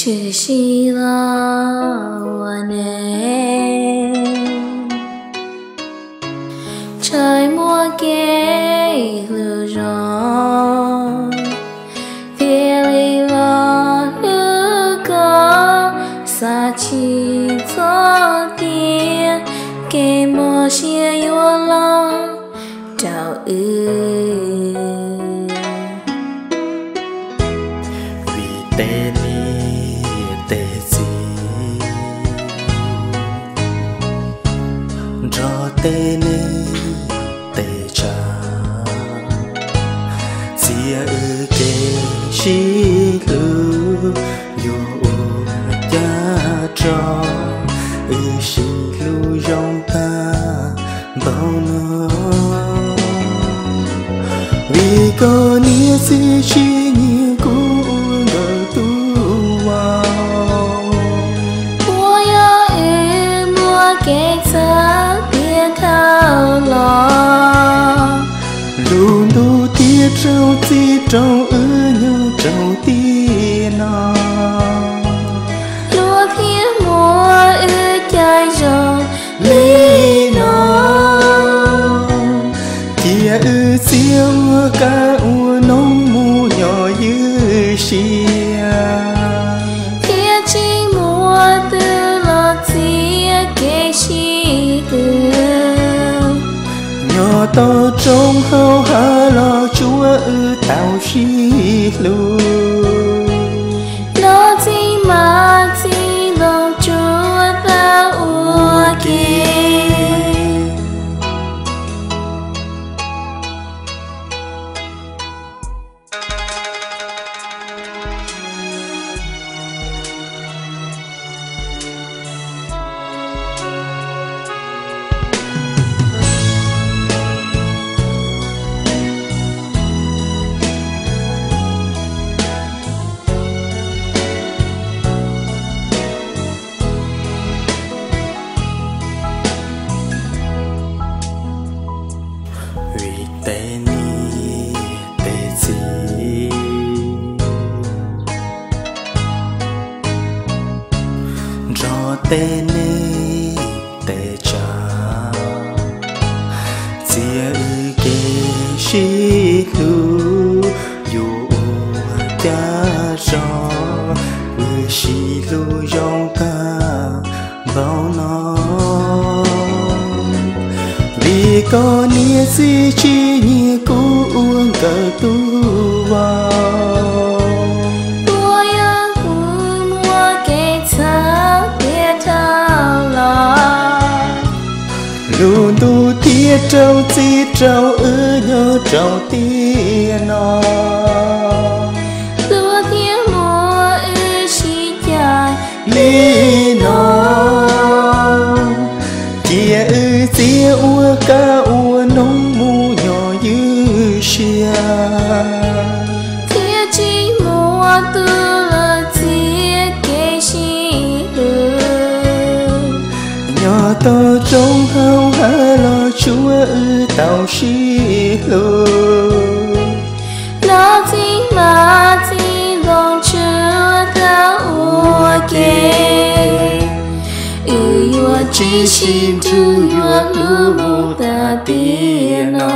Tshwm sim los ua neej, tseem muaj kev hlub zoo, thiaj li los hlub koj, xav tsis txog tias kev mob siab yuav los rau wb. Vim tej niam tej txiv nrog tej neej tej tsav txiav wb kev sib hlub, yuav ua cas tso wb sib hlub zoo tag npaum no. Vim koj niam txiv tsis nyiam kuv ua nkawd tus vauv, puas yog wb muaj kev txhav tiam dhau los, lub ntuj thiaj rau txim rau wb nyob rau tiam no. Luag thiaj muab wb cais zoo li no, cia wb txiav ua kab ua noog mus nyob ywj siab, thiab tsis muaj twg los txiav kev sib hlub. Nyob tau rooj hauv hav los tsuav wb tau sib hlub, los txij mas txij ntoo tsuav tau ua ke. Vim tej niam tej txiv nrog tej neej tej tsav txiav wb kev sib hlub, yuav ua cas tso wb sib hlub zoo tag npaum no. Vim koj niam txiv tsis nyiam kuv ua nkawd tus vauv, puas yog kuv muaj kev txhav tiam dhau los, lub ntuj thiaj rau txim rau wb nyob rau tiam no. Luag thiaj muab wb sib cais li no, cia wb txiav ua kab ua noog mus nyob ywj siab, thiab tsis muaj twg los txiav kev sib hlub. Nyob tau rooj hauv hav los tsuav wb tau sib hlub, los txij mas txij ntoo tsuav tau ua ke. Wb yuav tsis sib nrug yuav hlub mus tag tiam no.